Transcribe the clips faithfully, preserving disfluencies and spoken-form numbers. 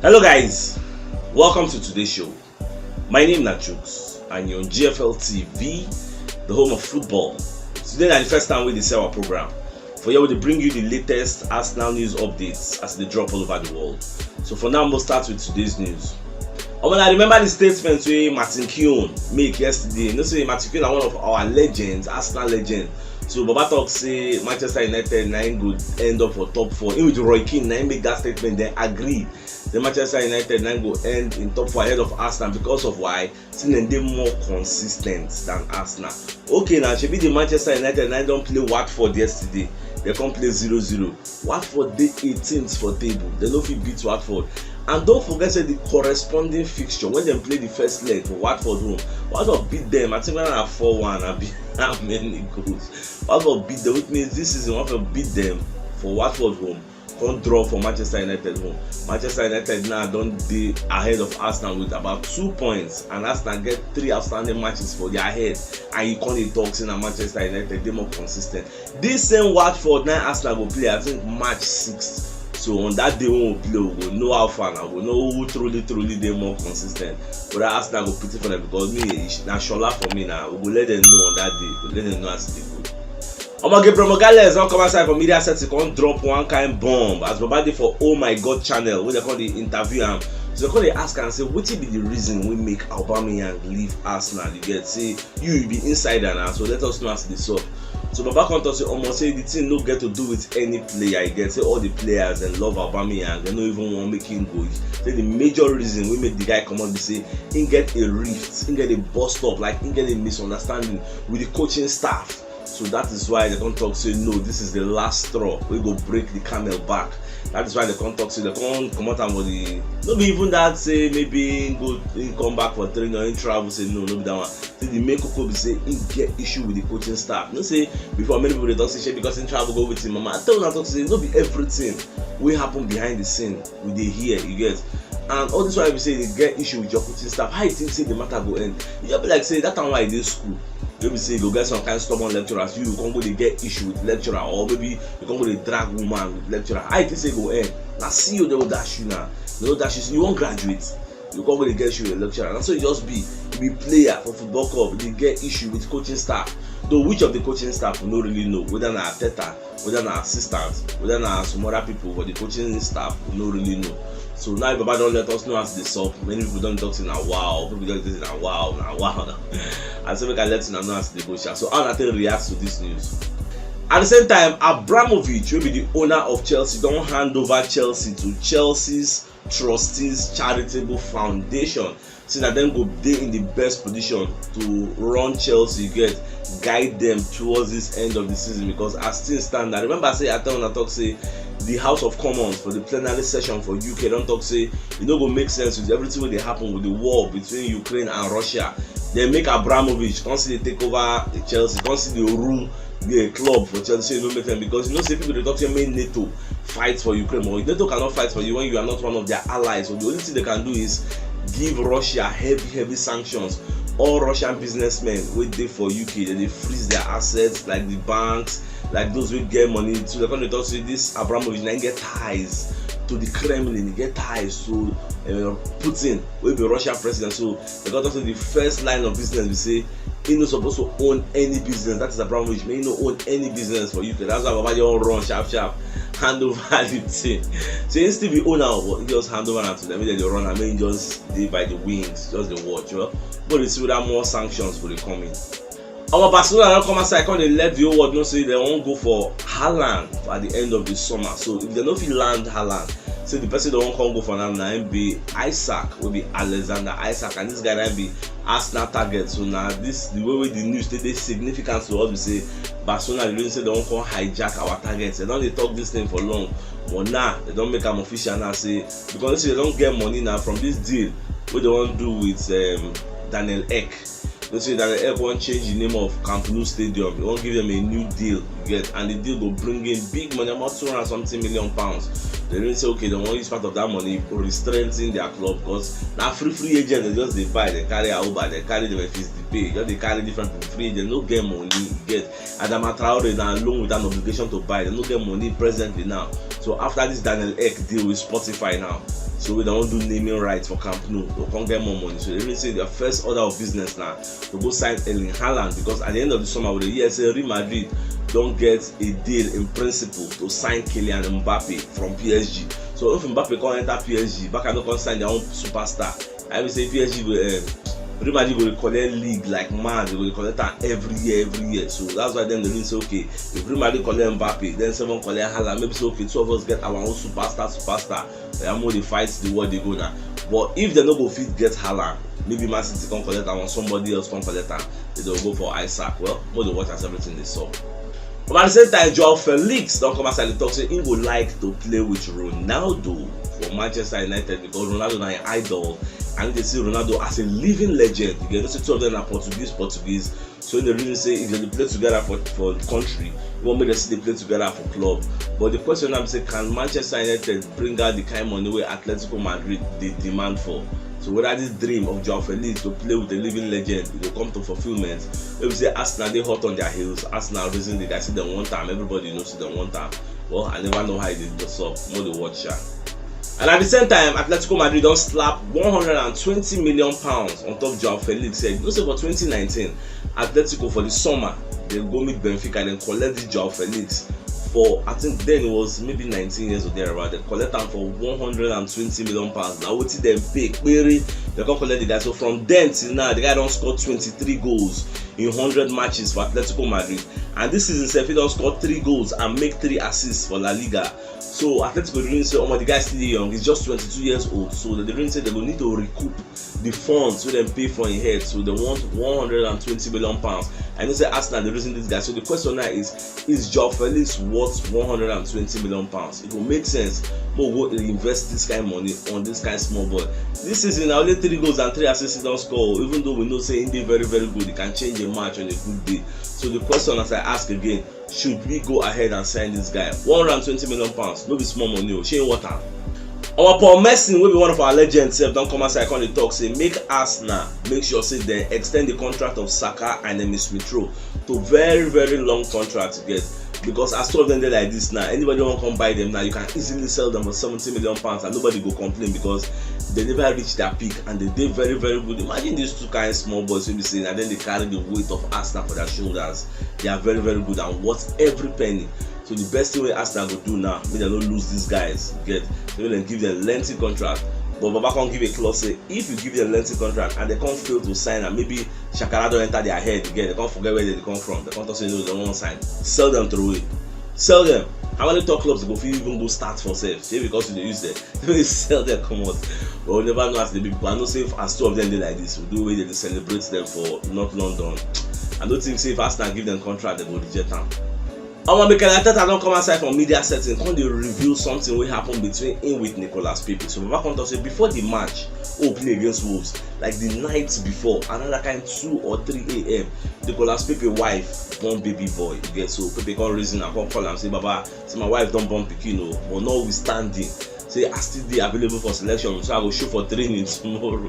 Hello guys, welcome to today's show. My name na Chooks and you're on G F L T V, the home of football. Today na the first time we dey see our program. For here we dey bring you the latest Arsenal news updates as they drop all over the world. So for now, we'll start with today's news. Omo, I remember the statement wey Martin Keown make yesterday. You know say Martin Keown na one of our legends, Arsenal legend. So Baba talk say Manchester United na im go end up for top four. Him with Roy Keane na im make that statement, then agree say Manchester United na im go end in top four ahead of Arsenal. Because of why? Say dem dey more consistent than Arsenal. Okay, now shebi the Manchester United na im don play Watford yesterday. They come play zero zero. Watford dey eighteenth for table. They no fit beat Watford. And don't forget say the corresponding fixture when dem play the first leg for Watford home, Watford beat them. I think na four one. I be how many goals? Watford beat them, which means this season Watford beat them for Watford home, come draw for Manchester United home. Manchester United now don dey ahead of Arsenal with about two points, and Arsenal get three outstanding matches for their head. And you come dey talk say na Manchester United dey more consistent. This same Watford na Arsenal go play, I think, March sixth. So on that day when we play, we go know how far now. We go know who truly, truly dey more consistent. But Arsenal go pity for them because me, na Shola for me now. We go let them know on that day. We go let them know as e dey go. Omo, Gabriel Magalhaes don come outside for media set to come drop one kind bomb as Baba dey for Oh My God channel wey dem come dey interview am. So dem come dey ask am say wetin be the reason wey make Aubameyang leave Arsenal? You get say you, you be insider na, so let us know as e dey sup. So Baba come talk say, omo, say the thing no get to do with any player. E get say all the players dem love Aubameyang, dem no even wan make him go. Say the major reason wey make the guy comot be say him get a rift, him get a bust up, like him get a misunderstanding with the coaching staff. So that is why dem come talk say no, this is the last straw wey go break the camel back. That is why dem come talk say dem come comot am for the, no be even that say maybe him go, him come back for training or him travel, say no, no be that one. Say the main koko be say him get issue with the coaching staff. You know say before many people dey talk say shey because him travel go with him mama. I tell una talk say no be everything wey happen behind the scene we dey hear, you get. And all this one be say you dey get issue with your coaching staff. How you think say the matter go end? E just be like say that time wey I dey school, wey be say you go get some kind stubborn lecturers, you come go dey get issue with lecturer, or maybe you come go dey drag woman with lecturer. How you think say e go end? Na C E O dem go dash you na. Dem go dash you, you wan graduate, you come go dey get issue with lecturer. Na so e just be. You be player for football club, you dey get issue with coaching staff. Though which of the coaching staff we no really know, whether na Arteta, whether na assistant, whether na some other people for the coaching staff, we no really know. So now Baba don let us know as e dey sup. Many people don talk say na wow, people don talk say na wow, na wow. I say make I let una know as e dey go sha. So how una take react to this news? At the same time, Abramovich, wey be the owner of Chelsea, don hand over Chelsea to Chelsea's Trustees Charitable Foundation. Say na dem go dey in the best position to run Chelsea, get, guide them towards this end of the season, because as things stand, I remember say I tell una talk say the House of Commons for the plenary session for U K don talk say e no go make sense with everything wey dey happen with the war between Ukraine and Russia. Dem make Abramovich come still dey take over Chelsea, come still dey rule the club for Chelsea. E no make sense because you know say people dey talk say make NATO fight for Ukraine, but NATO cannot fight for you when you are not one of their allies. So the only thing they can do is give Russia heavy, heavy sanctions. All Russian businessmen wey dey for U K, dem dey freeze their assets, like the banks, like those wey get money. So dem come dey talk say this Abramovich na him get ties to the Kremlin, he get ties to uh, Putin, wey be Russia president. So dem come talk say the first line of business be say he no suppose to own any business. That is Abramovich, make he no own any business for U K. That's why Baba just run sharp sharp, hand over the thing. So he still be owner, but he just hand over am to them, make dem dey run am, make he just dey by the wings, just dey watch. Well, but you see whether more sanctions go dey come in. Our Barcelona don come outside, come dey let the whole world know say dem wan go for Haaland at the end of the summer. So if dem no fit land Haaland, say the person dem wan come go for now na him be Isak, wey be Alexander Isak, and this guy na him be Arsenal target. So na this the way wey the news take dey significant to us be say Barcelona dey reason say dem wan come hijack our target. Dem don dey talk this thing for long, but now dem don make am official now say because say dem don get money now from this deal wey dem wan do with um, Daniel Ek. They say that F wan change the name of Camp Nou Stadium. They wan give them a new deal, you get, and the deal go bring in big money, about two hundred something million pounds. They really say okay, they wan use part of that money to re-strengthen their club because na free free agent they just dey buy, they carry Auba, they carry the Memphis Depay, just dey carry different people free agent, no get money, you get. Adama Traore na loan with an obligation to buy, they no get money presently now. So after this Daniel Ek deal with Spotify now, So we don't do naming rights for Camp Nou. They can't get more money. So they really say their first order of business now to go sign Erling Haaland, because at the end of the summer, we hear say Real Madrid don't get a deal in principle to sign Kylian Mbappe from P S G. So if Mbappe can't enter P S G, back and can't sign their own superstar. I will say P S G will. Um, Real Madrid go dey collect league like mad. They go dey collect am every year, every year. So that's why dem dey really say, okay, if Real Madrid collect Mbappe, then seven collect Haaland, maybe say, okay, two of us get our own superstar, superstar. Yeah, more dey fight the world they go now. But if they no go fit get Haaland, maybe Man City can collect am, somebody else can collect am. They don't go for Isaac. Well, more dey watch as everything they saw. But at the same time, Joao Felix don't come outside and talk say he would like to play with Ronaldo for Manchester United, because Ronaldo na him idol, and they see Ronaldo as a living legend. You get to see two of them are Portuguese, Portuguese. So they really say if they play together for, for the country, you want me to see they play together for club. But the question I'm saying, can Manchester United bring out the kind of money where Atletico Madrid they demand for? So whether this dream of Joao Felix to play with a living legend will come to fulfillment, if say Arsenal they hot on their heels, Arsenal reason the guy say they want time, everybody knows they want time. Well, I never know how it is up. More the watch ya. And at the same time, Atletico Madrid don't slap one hundred and twenty million pounds on top Joao Felix. Said, you say for twenty nineteen, Atletico for the summer, they go meet Benfica and collect the Joao Felix for, I think then it was maybe nineteen years or thereabout. They collect him for one hundred and twenty million pounds. Now what did they pay? Query, they can collect the guy. So from then till now, the guy don't score twenty-three goals in hundred matches for Atletico Madrid. And this season, Sefi don't score three goals and make three assists for La Liga. So Atletico didn't say, oh, the guy still young. He's just twenty-two years old. So they didn't say they will need to recoup the funds so they pay for his head. So they want one hundred and twenty million pounds. I know say Arsenal the reason this guy. So the question now is, is Joao Felix worth one hundred and twenty million pounds? It will make sense. But go invest this kind of money on this kind of small boy. This season, only three goals and three assists he don't score. Even though we know say he did very, very good, he can change a match on a good day. So the question as I ask again, should we go ahead and sign this guy? One hundred and twenty million pounds, no be small money. Oh, Shane Water. Our Paul Merson, will be one of our legends, sef, don't come outside, come dey talk, say, make Arsenal make sure say they extend the contract of Saka and Emil Smith Rowe to very, very long contract to get. Because as two of them they like this now, anybody want come buy them now, you can easily sell them for seventy million pounds and nobody go complain because they never reach their peak and they did very, very good. Imagine these two kind of small boys will be saying, and then they carry the weight of Arsenal for their shoulders. They are very, very good and worth every penny. So the best thing we Arsenal go do now, make they don't lose these guys. Get, so they give them lengthy contract. But Baba can't give a clause say if you give them lengthy contract and they can't fail to sign, and maybe Shakara don't enter their head again, they can't forget where they come from. They can't say no, they won't sign. Sell them through it. Sell them. How many top clubs go fit even go start for sale? Say because you dey use them. They sell them, come on. But we never know as they be. But I know say if as two of them dey like this, we do way they dey celebrate them for North London. I don't think say if Arsenal give them contract, they go reject them. Our Mikel Arteta don't come outside from media setting, come dey reveal something wey happen between him with Nicolas Pepe. So Baba come talk say before the match, who play against Wolves, like the night before, another kind two or three a.m., Nicolas Pepe wife born baby boy. You get, so Pepe come reason and come call am say, Baba, say my wife don't born pikin o, but notwithstanding, say I still dey available for selection, so I go show for training tomorrow.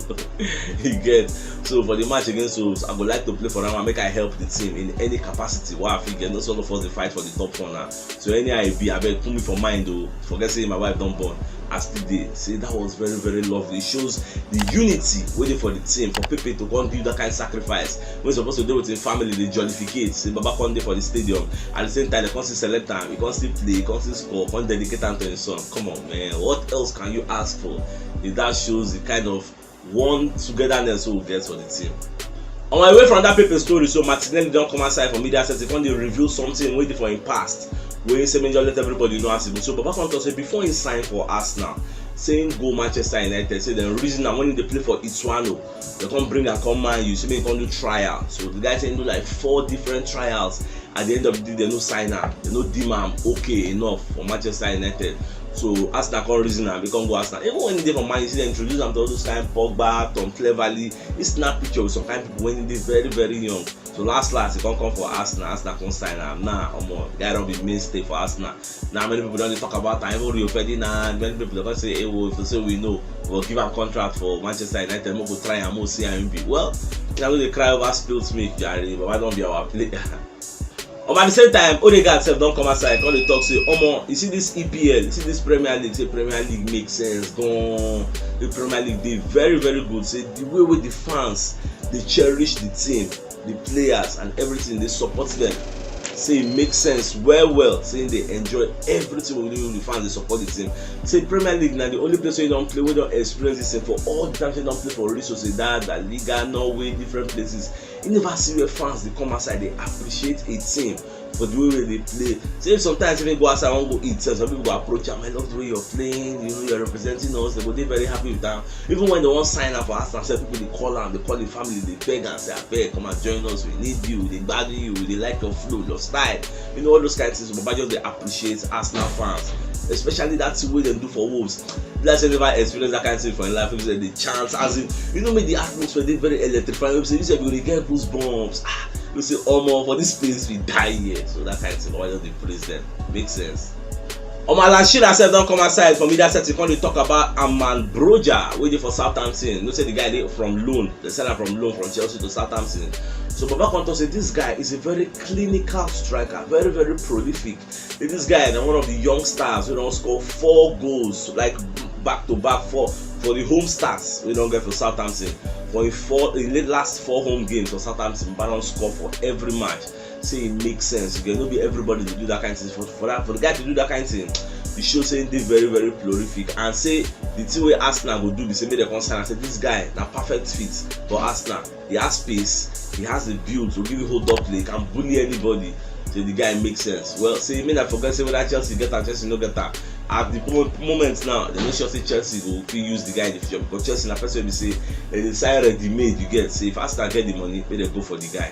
You get, so for the match against Wolves, I go like to play for am and make I help the team in any capacity wey I fit get. No, all of us dey fight for the top four now. So anyhow e be, abeg put me for mind o. Forget say my wife don born. I still dey. Say that was very, very lovely. It shows the unity wey dey for the team, for Pepe to come give that kind sacrifice wey suppose to dey with him family, dey jollificate. Say Baba come dey for the stadium. At the same time, they come still select am. He come still play, he come still score, come dedicate am to him son. Come on, man. What else can you ask for? If that shows the kind of one togetherness wey we get for the team. On my way from that Pepe story, so Martinelli don come outside for media set, he come dey reveal something wey dey for him past, wey say make just let everybody know as e go. So Baba come talk say before he sign for Arsenal, say him go Manchester United, say dem reason am when he dey play for Ituano, they come bring am come Man U, say make he come do trial. So the guy say he do like four different trials. At the end of the day, they no sign am, they no deem am okay enough for Manchester United. So Arsenal come reason am, they come go Arsenal. Even when he dey for Man U, you see dem introduce am to all those kind Pogba, Tom Cleverley. He snap picture with some kind people when he dey very, very young. So last, last, he come come for Arsenal. Arsenal come sign am. Now, omo, the guy don be mainstay for Arsenal. Now many people don dey talk about am. Even Rio Ferdinand, many people don say, hey, well, if they say we know, we'll give am contract for Manchester United. Make we try am, we'll see how him be. Well, you know, they cry over spilt milk, Jerry, but why don't be our player? But at the same time, Odegaard sef don come outside, come dey talk say, "Omo, you see this E P L, you see this Premier League, say Premier League make sense gan. The Premier League dey very, very good. Say the way wey the fans dey cherish the team, the players and everything, dey support them. Say e make sense well, well. Say they enjoy everything wey the fans dey support the team. Say Premier League na the only place wey you don play, wey don experience this thing for all the time wey you don play for Real Sociedad, La Liga, Norway, different places. You never see where fans dey come outside dey appreciate a team for the way wey they play. Say sometimes if you go outside, wan go eat, some people go approach am, "I love the way you're playing, you know, you're representing us." They go dey very happy with am. Even when they wan sign am for Arsenal, some people dey call am, dey call the family, dey beg am, say, "Abeg, come and join us. We need you. We dey gbadun you. We dey like your flow, your style." You know, all those kind of things. Baba just dey appreciate Arsenal fans, especially that thing wey dem do for Wolves. Like say never experience that kind of thing for im life. People say dey chant, as in, you know, make the atmosphere dey very electrifying. People say, "You say you dey get goosebumps." Ah, you say, "Omo, for this place we die here." So that kind of thing, why just dey praise them? Makes sense. Omo, Alan Shearer sef don come outside for media setting, come dey talk about Armand Broja, wey dey for Southampton. You know say the guy dey from loan. They sell am from loan from Chelsea to Southampton. So Baba come talk say this guy is a very clinical striker, very, very prolific. This guy na one of the young stars wey don score four goals, like, back to back, for for the home stars wey don get for Southampton. For im four, im late last four home games for Southampton, Baba don score for every match. Say e make sense. You get, no be everybody dey do that kind thing. For, for that, for the guy to do that kind thing, e show say e dey very, very prolific. And say the thing wey Arsenal go do be say make dem come sign am. Say this guy na perfect fit for Arsenal. He has pace, he has the build to give you hold up play, he can bully anybody. Say the guy make sense. Well, say make I forget say whether Chelsea get am, Chelsea no get am. At the mo-, moment now, dem no sure say Chelsea go fit use the guy in the future, because Chelsea na person wey be say dem dey sign ready made. You get, say if Arsenal get the money, make dem go for the guy.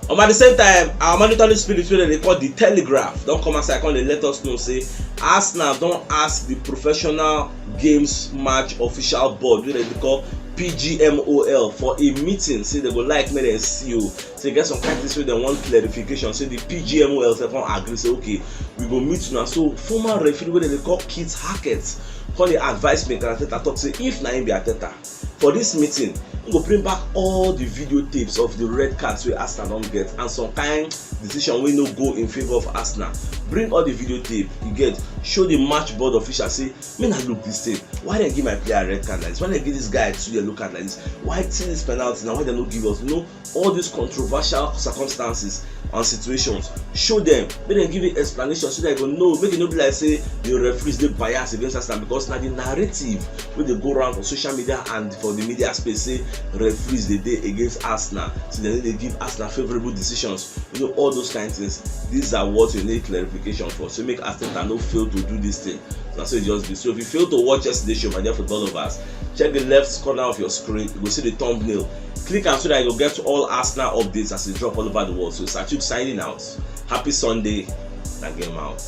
Um, at the same time, our monitoring spirit wey dem dey call The Telegraph don come outside, come dey let us know say Arsenal don ask the Professional Games Match Official Board, wey dem dey call P G M O L, for a meeting. Say dem go like make dem see o. Say e get some kind things wey dem want clarification. Say the P G M O L sef come agree say, "Okay, we go meet una." So former referee wey dem dey call Keith Hackett come dey advise Mikel Arteta, talk say if na him be Arteta, for this meeting, he go bring back all the video tapes of the red cards wey Arsenal don get and some kind decision wey no go in favour of Arsenal. Bring all the video tape, you get, show the match board official, say, "Make una look this thing. Why dem give my player red card like this? Why dem give this guy two yellow card like this? Why see this penalty now? Why dem no give us?" You know, all these controversial circumstances and situations. Show them, make dem give you explanation so that you go know, make e no be like say the referees dey bias against Arsenal, because na the narrative wey dey go around for social media and for the media space say referees dey dey against Arsenal, so dem no dey give Arsenal favourable decisions. You know, all those kind things. These are what you need clarification for. So make Arteta no fail to do this thing. Na so e just be. So if you fail to watch yesterday's show, my dear football lovers, check the left corner of your screen. You go see the thumbnail. Click am so that you go get all Arsenal updates as e drop all over the world. So it's Achuk signing out. Happy Sunday. Na game out.